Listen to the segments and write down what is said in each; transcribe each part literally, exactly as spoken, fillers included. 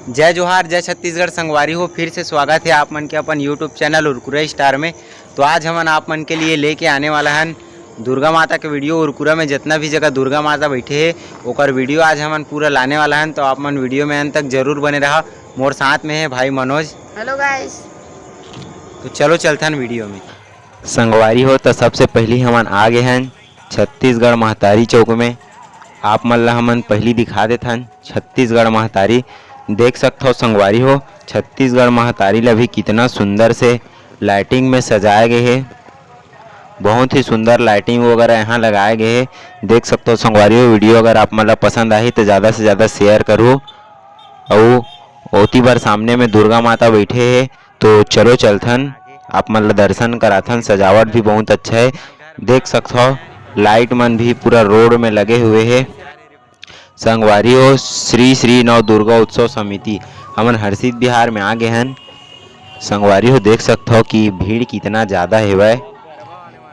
जय जोहार, जय छत्तीसगढ़ संगवारी हो, फिर से स्वागत है आप मन के अपन YouTube चैनल उरकुरा स्टार में। तो आज हमन आप मन के लिए लेके आने वाला हन दुर्गा माता के वीडियो। उरकुरा में जितना भी जगह दुर्गा माता बैठे हे, ओकर वीडियो आज हमन पूरा लाने वाला हन। तो आप मन वीडियो में अंत तक जरूर बने रहा। मोर साथ में है भाई मनोज। हेलो गाइस। तो चलो चलथन वीडियो में। संगवारी हो, तो सबसे पहली हमन आ गए हन छत्तीसगढ़ महतारी चौक में। आप मन ला हमन पहली दिखा देथन छत्तीसगढ़ महतारी। देख सकथव संगवारी हो, छत्तीसगढ़ महतारी ला भी कितना सुंदर से लाइटिंग में सजाए गए हे। बहुत ही सुंदर लाइटिंग वगैरह यहाँ लगाए गए हे। देख सकथव संगवारी हो, वीडियो अगर आप मन ला पसंद आही तो ज़्यादा से ज़्यादा शेयर करू। अउ ओती बर सामने में दुर्गा माता बैठे हे, तो चलो चलथन, आप मन ला दर्शन कराथन। सजावट भी बहुत अच्छा है, देख सकथव लाइट मन भी पूरा रोड में लगे हुए हे। संगवारी हो, श्री श्री नव दुर्गा उत्सव समिति, हमन हर्षित बिहार में आ गए हन। संगवारी हो, देख सकथव कि भीड़ कितना ज़्यादा हेवय।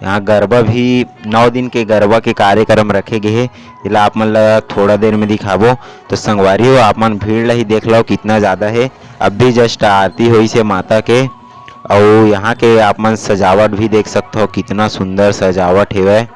यहाँ गरबा भी, नौ दिन के गरबा के कार्यक्रम रखे गए हे, जेला आप मन ला थोड़ा देर में दिखाबो। तो संगवारी हो, आप मन भीड़ ला ही देख लव, कितना ज़्यादा हे। अब भी जस्ट आरती होइस हे माता के, अउ यहाँ के आप मन सजावट भी देख सकथव, कितना सुंदर सजावट हेवय।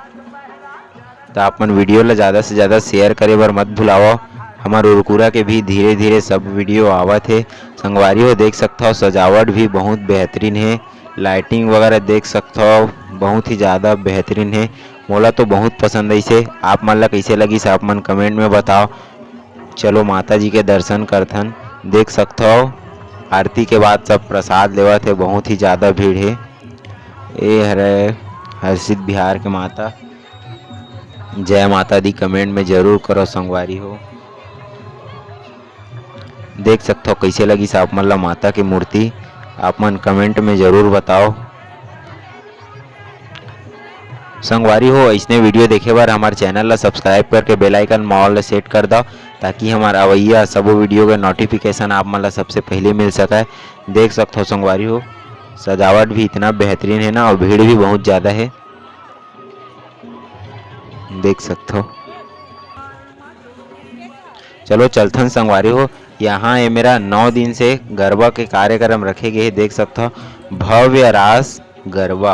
तो आप मन वीडियो ला ज़्यादा से ज़्यादा शेयर करे बर मत भुलावव। हमर उरकुरा के भी धीरे धीरे सब वीडियो आवत हे। संगवारी हो, देख सकथव सजावट भी बहुत बेहतरीन हे, लाइटिंग वगैरह देख सकथव बहुत ही ज़्यादा बेहतरीन हे। मोला तो बहुत पसंद आइस हे। आप मन ला कइसे लगिस, आप मन कमेंट में बताव। चलो माता जी के दर्शन करथन। देख सकथव आरती के बाद सब प्रसाद लेवत हे, बहुत ही ज़्यादा भीड़ हे। ए हरे हर्षित बिहार के माता। जय माता दी कमेंट में जरूर करो संगवारी हो। देख सकथव कइसे लगिस आप मन ला माता के मूर्ति, आप मन कमेंट में जरूर बताव। संगवारी हो, अइसने वीडियो देखे बर हमर चैनल ला सब्सक्राइब करके बेल आइकन म ऑल ला सेट कर दव, ताकि हमर अवइया सबो वीडियो के नोटिफिकेशन आप मन ला सबसे पहले मिल सकय। देख सकथव संगवारी हो, सजावट भी इतना बेहतरीन हे ना, अउ भीड़ भी बहुत ज़्यादा हे, देख सकथव। चलो चलथन संगवारी हो, यहाँ ए मेरा नौ दिन से गरबा के कार्यक्रम रखे गए हे, देख सकथव भव्य रास गरबा।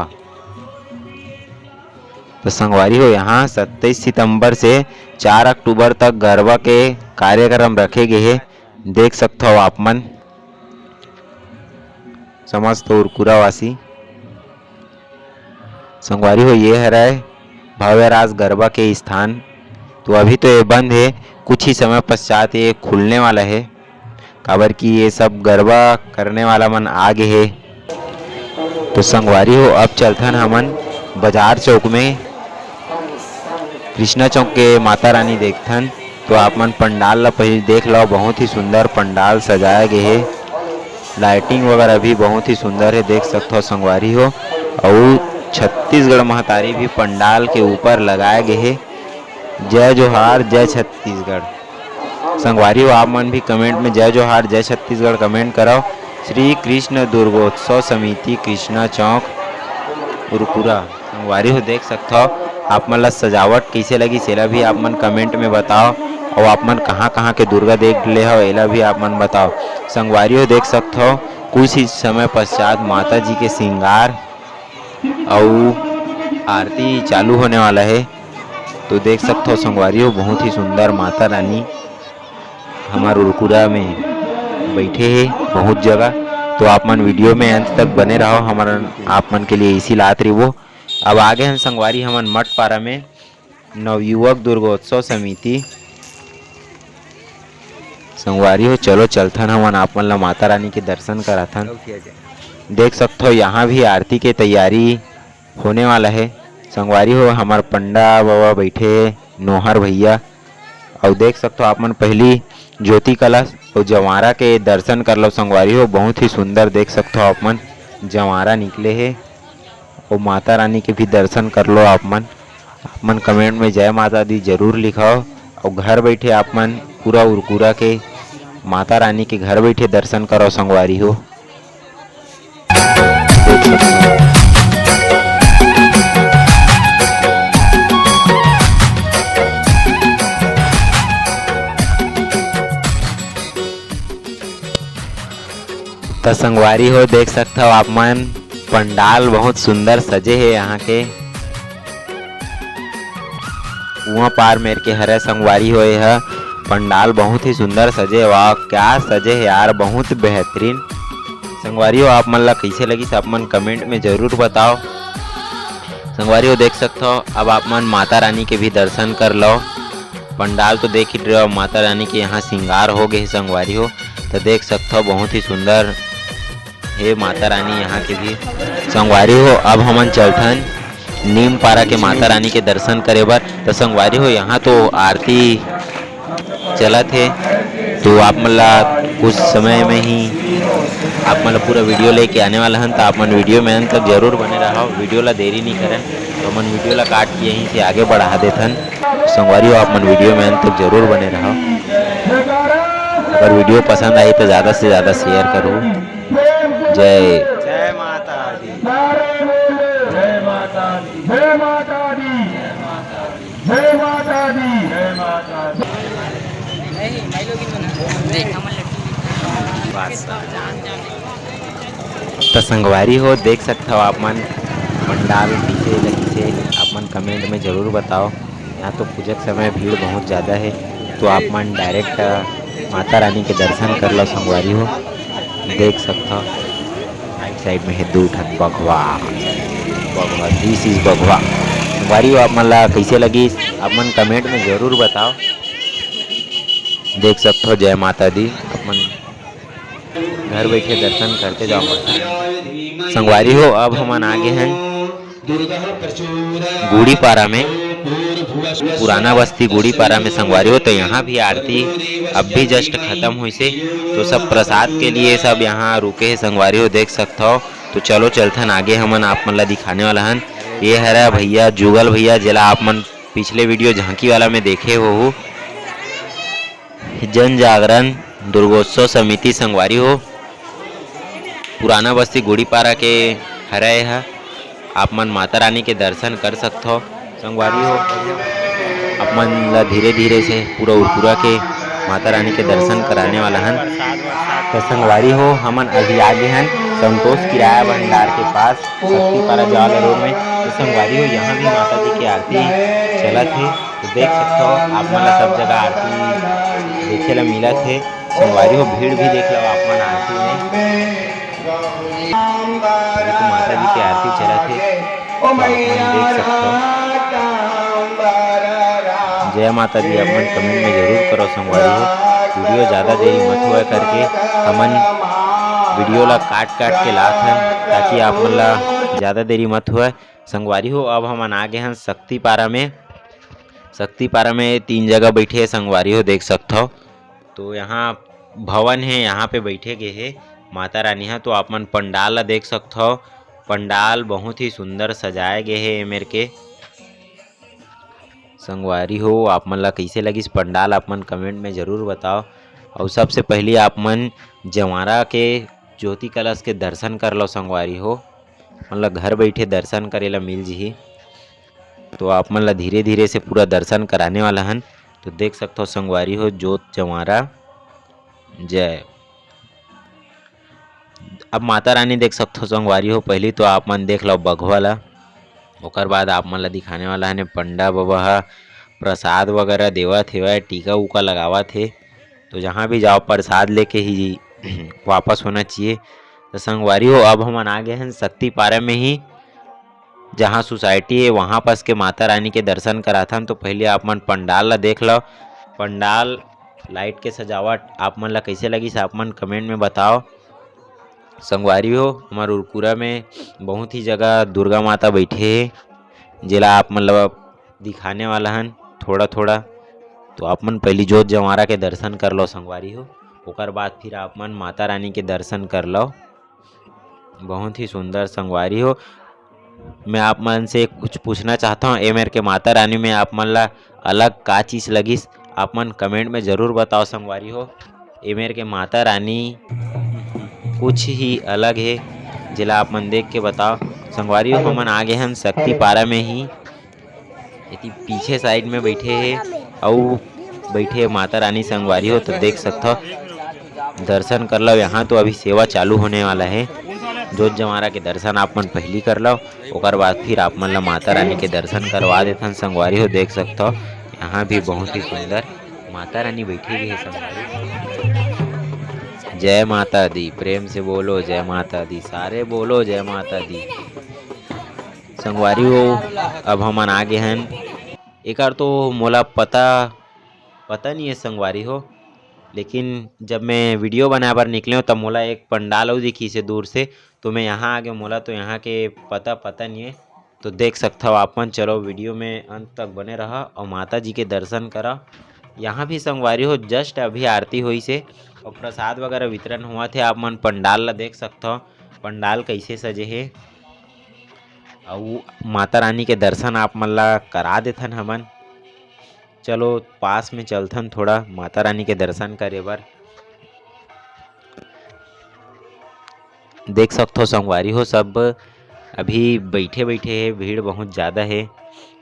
तो संगवारी हो, यहाँ सत्ताईस सितंबर से चार अक्टूबर तक गरबा के कार्यक्रम रखे गए हे, देख सकथव आप मन समस्त उरकुरा वासी। संगवारी हो, ये हरय भव्य रास गरबा के स्थान। तो अभी तो ये बंद हे, कुछ ही समय पश्चात ये खुलने वाला हे, काबर कि ये सब गरबा करने वाला मन आ गे हे। तो संगवारी हो, अब चलथन हमन बाजार चौक में, कृष्णा चौक के माता रानी देखथन। तो आप मन पंडाल ला पहले देख लो, बहुत ही सुंदर पंडाल सजाया गे हे, लाइटिंग वगैरह भी बहुत ही सुंदर हे, देख सकथव संगवारी हो। अउ छत्तीसगढ़ महतारी भी पंडाल के ऊपर लगाया गे हे। जय जोहार, जय छत्तीसगढ़। संगवारी हो, आप मन भी कमेंट में जय जोहार, जय छत्तीसगढ़ कमेंट करव। श्री कृष्ण दुर्गोत्सव समिति, कृष्णा चौक, उरकुरा। संगवारी हो, देख सकथव आप मन ला सजावट कइसे लगिस, एला भी आप मन कमेंट में बताव। अउ आप मन कहाँ-कहाँ के दुर्गा देख ले हव, एला भी आप मन बताव। संगवारी हो, देख सकथव कुछ ही समय पश्चात माता जी के श्रृंगार अउ आरती चालू होने वाला हे। तो देख सकथव संगवारी हो, बहुत ही सुंदर माता रानी हमर उरकुरा में बैठे हे बहुत जगह। तो आप मन वीडियो में अंत तक बने रहो, हमर आप मन के लिए इसी लात रहिबो। अब आगे हन संगवारी हमन मठपारा में नवयुवक दुर्गोत्सव समिति। संगवारी हो, चलो चलथन हमन आप मन ला माता रानी के दर्शन कराथन। देख सकथव यहाँ भी आरती के तैयारी होने वाला हे। संगवारी हो, हमर पंडा बाबा बैठे हे, नोहर भैया, अउ देख सकथव आप मन पहली ज्योति कलश अउ जवारा के दर्शन कर लो संगवारी हो। बहुत ही सुंदर देख सकथव आप मन जवारा निकले हे, अउ माता रानी के भी दर्शन कर लो आप मन। आप मन कमेंट में जय माता दी जरूर लिखव, अउ घर बैठे आप मन पूरा उरकुरा के माता रानी के घर बैठे दर्शन करव संगवारी हो। त संगवारी हो, देख सकथव आप मन, पंडाल बहुत सुंदर सजे हे यहाँ के। कुआं पार मेर के हरे संगवारी हो, यह पंडाल बहुत ही सुंदर सजे हे। वाह, क्या सजे हे यार, बहुत बेहतरीन। संगवारी हो, आप मन ला कइसे लगिस, आप मन comment में जरूर बताओ। संगवारी हो, देख सकथव, अब आप मन माता रानी के भी दर्शन कर लो। पंडाल तो देख ही रहे हो, माता रानी के यहाँ श्रृंगार हो गए हे संगवारी हो, तो देख सकथव, बहुत ही सुंदर हे माता रानी यहाँ के भी। संगवारी हो, अब हमन चलथन नीम पारा के माता रानी के दर्शन करे बर। तो संगवारी हो, यहाँ तो आरती चलत हे, तो आप मन ला कुछ समय में ही आप मन ला पूरा video लेके आने वाला हन, तो आप मन video में अंत तक जरूर बने रहव। Video ला देरी नहीं करन, तो हमन video ला काट के यहीं से आगे बढ़ा देथन। संगवारी हो, आप मन video में अंत तक जरूर बने रहव। अगर video पसंद आई तो ज्यादा से ज्यादा share करो। जय। जय माता दी। जय माता दी। जय माता दी। जय माता दी। जय माता दी। त संगवारी हो, देख सकथव आप मन, पंडाल कइसे लगिस हे, आप मन comment में जरूर बताओ। यहाँ तो पूजा के समय भीड़ बहुत ज्यादा हे, तो आप मन direct माता रानी के दर्शन कर लो संगवारी हो। देख सकथव right side में हे दू ठन बघवा, बघवा, this is बघवा। संगवारी हो, आप मन ला कइसे लगिस, आप मन comment में जरूर बताओ। देख सकथव, जय माता दी, आप मन घर बैठे दर्शन करते जाओ माता। संगवारी हो, अब हमन आ गे हन गुड़ी पारा में, पुराना बस्ती गुड़ी पारा में संगवारी हो, तो यहाँ भी आरती अब भी just खत्म हुई से, तो सब प्रसाद के लिए सब यहाँ रुके हे संगवारी हो, देख सकथव। तो चलो चलथन आगे, हमन आप मन ला दिखाने वाला हन। ये हरा भैया, जुगल भैया, जेला आप मन पिछले video झांकी वाला में देखे हो, जन जागरण दुर्गोत्सव समिति संगवारी हो, पुराना बस्ती गुड़ीपारा के हरय ह। आप मन माता रानी के दर्शन कर सकथव संगवारी हो। आप मन ला धीरे धीरे से पूरा उरपुरा के माता रानी के दर्शन कराने वाला हन। तो संगवारी हो, हमन अभी आ गे हन संतोष किराया भंडार के पास, शक्तिपारा जावला रोड में। तो संगवारी हो, यहाँ भी माता जी की आरती चलत हे। तो देख सकथव, आप मन ला सब जगह आरती देखे ला मिलत हे। संगवारी हो, भीड़ भी देख लो आप मन आरती में। अभी तो माता जी की आरती चलत हे, तो आप मन देख सकथव। जय माता दी, आप मन comment में जरूर करो संगवारी हो। Video ज़्यादा देरी मत हुआ करके हमन video ला काट काट के लात हन, ताकि आप मन ला ज़्यादा देरी मत हुआ। संगवारी हो, अब हमन आ गे हन शक्तिपारा में। शक्तिपारा में तीन जगह बैठे हे संगवारी हो, देख सकथव। तो यहाँ भवन हे, यहाँ पे बैठे गे हे माता रानी ह। तो आप मन पंडाल ला देख सकथव, पंडाल बहुत ही सुंदर सजाए गे हे ए मेर के। संगवारी हो, आप मन ला कइसे लगिस पंडाल, आप मन comment में जरूर बताओ। अउ सबसे पहली आप मन जवारा के ज्योति कलश के दर्शन कर लो संगवारी हो, मतलब घर बैठे दर्शन करे ला मिल जिही। तो आप मन ला धीरे धीरे से पूरा दर्शन कराने वाला हन। तो देख सकथव संगवारी हो, जोत जवारा जय। अब माता रानी देख सकथव संगवारी हो, पहली तो आप मन देख लो बघवा ला, ओकर बाद आप मन ला दिखाने वाला हन पंडा बबा ह प्रसाद वगैरह देवत हेवय, टीका उका लगावत हे। तो जहाँ भी जाओ प्रसाद लेके ही वापस होना चाहिए। तो संगवारी हो, अब हमन आ गे हन शक्तिपारा में ही, जहाँ सोसाइटी हे वहाँ पास के माता रानी के दर्शन कराथन। तो पहले आप मन पंडाल ला देख लो, पंडाल लाइट के सजावट आप मन ला कइसे लगिस, आप मन comment में बताओ। संगवारी हो, हमर उरकुरा में बहुत ही जगह दुर्गा माता बैठे हे, जेला आप मन ला दिखाने वाला हन थोड़ा थोड़ा। तो आप मन पहली जोत जवारा के दर्शन कर लो संगवारी हो, ओकर बाद फिर आप मन माता रानी के दर्शन कर लो। बहुत ही सुंदर संगवारी हो। मैं आप मन से कुछ पूछना चाहता हूँ, ए मेर के माता रानी में आप मन ला अलग का चीज लगिस, आप मन comment में जरूर बताओ संगवारी हो। ए मेर के माता रानी कुछ ही अलग हे, जेला आप मन देख के बताओ संगवारी हो। हमन आ गे हन शक्तिपारा में ही, एती पीछे side में बैठे हे, अउ बैठे हे माता रानी संगवारी हो, तो देख सकथव। दर्शन कर लव। यहाँ तो अभी सेवा चालू होने वाला है। जोत जमारा के दर्शन आप मन पहली कर लव, ओकर बाद फिर आप मन ला माता रानी के दर्शन करवा देथन। संगवारी हो, देख सकथव, यहाँ भी बहुत ही सुंदर माता रानी बैठी हुई है। संगवारी, जय माता दी, प्रेम से बोलो जय माता दी, सारे बोलो जय माता दी। संगवारी हो, अब हमन आ गे हन। एकर तो मोला पता, पता नहीं है संगवारी हो, लेकिन जब मैं वीडियो बनाए बर निकले हूँ, तब मोला एक पंडाल अउ दिखिस हे दूर से, तो मैं यहाँ आ गे। मोला तो यहाँ के पता, पता नहीं है। तो देख सकथव आप मन, चलो वीडियो में अंत तक बने रहा और माता जी के दर्शन करा। यहाँ भी संगवारी हो, just अभी आरती होइस हे और प्रसाद वगैरह वितरण हुआ थे। आप मन पंडाल ला देख सकथव, पंडाल कैसे सजे हे। अउ माता रानी के दर्शन आप मन ला करा देथन हमन। चलो पास में चलथन थोड़ा माता रानी के दर्शन करे बर। देख सकथो संगवारी हो, सब अभी बैठे बैठे हे, भीड़ बहुत ज़्यादा हे,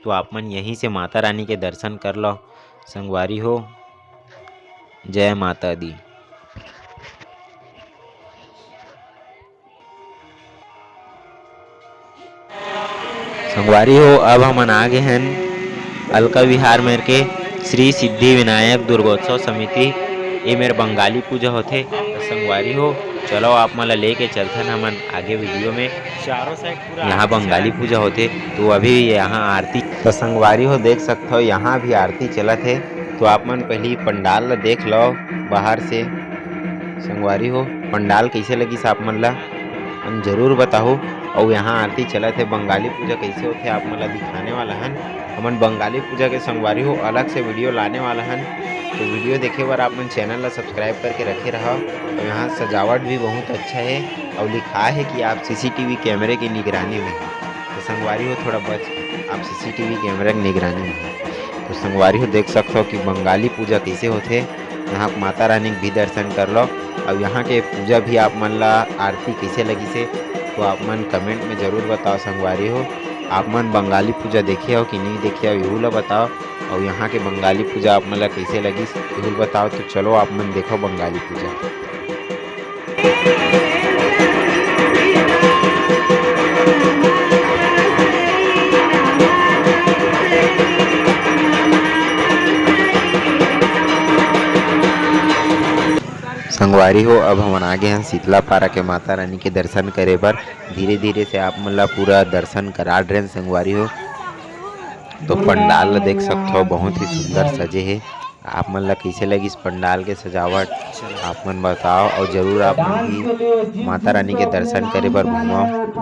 तो आप मन यहीं से माता रानी के दर्शन कर लो संगवारी हो। जय माता दी। संगवारी हो, अब हमन आ गे हन अलका विहार मेर के श्री सिद्धि विनायक दुर्गोत्सव समिति। ए मेर बंगाली पूजा होथे। त संगवारी हो, चलो आप मन ला लेके चलथन हमन आगे वीडियो में। चारों साइड पूरा यहाँ आरती बंगाली चलत पूजा होथे, तो अभी यहाँ आरती। त संगवारी हो, देख सकथव, यहाँ भी आरती चलत हे। तो आप मन पहली पंडाल ला देख लो बाहर से। संगवारी हो, पंडाल कैसे लगिस आप मन ला हम जरूर बताहू। अउ यहाँ आरती चलत हे, बंगाली पूजा कैसे होथे आप मन ला दिखाने वाला हन। हमन बंगाली पूजा के संगवारी हो अलग से वीडियो लाने वाला हन, तो वीडियो देखे बर आप मन चैनल ला सब्सक्राइब करके रखे रहव। अउ यहाँ सजावट भी बहुत अच्छा हे अउ लिखा हे कि आप सीसीटीवी कैमरे की निगरानी में हैं। तो संगवारी हो, थोड़ा बच, आप सीसीटीवी कैमरे की निगरानी में हैं। तो संगवारी हो, देख सकथव कि बंगाली पूजा कैसे होथे। यहाँ माता रानी के भी दर्शन कर लो। अब यहाँ के पूजा भी आप मन ला आरती कैसे लगिस हे, तो आप मन कमेंट में जरूर बताओ संगवारी हो। आप मन बंगाली पूजा देखे हो कि नहीं देखे हो, यहू ला बताओ। और यहाँ के बंगाली पूजा आप मन ला कैसे लगिस, यहू ला बताओ। तो चलो आप मन देखो बंगाली पूजा। संगवारी हो, अब हमन आ गे हन शीतला पारा के माता रानी के दर्शन करे बर। धीरे-धीरे से आप मन ला पूरा दर्शन करा डरेन संगवारी हो। तो पंडाल ला देख सकथव, बहुत ही सुंदर सजे हे। आप मन ला कइसे लगिस पंडाल के सजावट, आप मन बताओ, और जरूर आप मन भी माता रानी के दर्शन करे बर घूमव।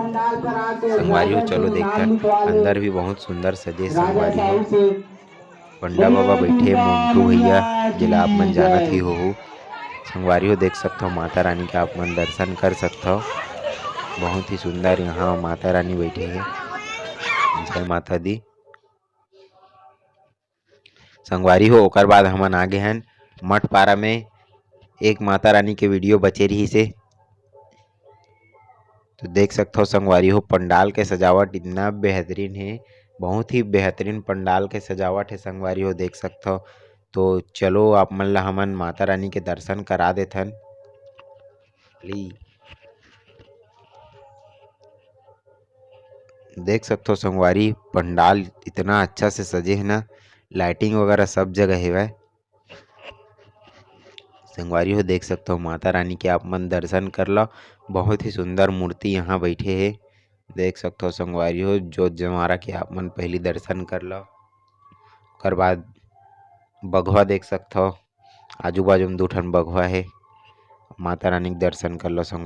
संगवारी हो, चलो देखथन, अंदर भी बहुत सुंदर सजे संगवारी हो। पंडा बाबा बैठे, मोंटू भैया, जेला आप मन जानत ही होहू। संगवारी हो, देख सकथव माता रानी के आप मन दर्शन कर सकथव। बहुत ही सुंदर यहाँ माता रानी बैठे हे। जय माता दी। संगवारी हो, ओकर बाद हमन आ गे हन मठ पारा में। एक माता रानी के वीडियो बचे रहिस हे, तो देख सकथव संगवारी हो, पंडाल के सजावट इतना बेहतरीन हे, बहुत ही बेहतरीन पंडाल के सजावट हे संगवारी हो, देख सकथव। तो चलो आप मन ला हमन माता रानी के दर्शन करा देथन। ली। देख सकथव संगवारी, पंडाल इतना अच्छा से सजे हे ना, लाइटिंग वगैरह सब जगह हेवय। संगवारी हो, देख सकथव माता रानी के आप मन दर्शन कर लो। बहुत ही सुंदर मूर्ति यहाँ बैठे हे। देख सकथव संगवारी हो, जोत जमारा के आप मन पहली दर्शन कर लो। ओकर बाद बघवा देख सकथव, आजू बाजू में दू ठन बघवा हे। माता रानी के दर्शन कर लो संगवारी।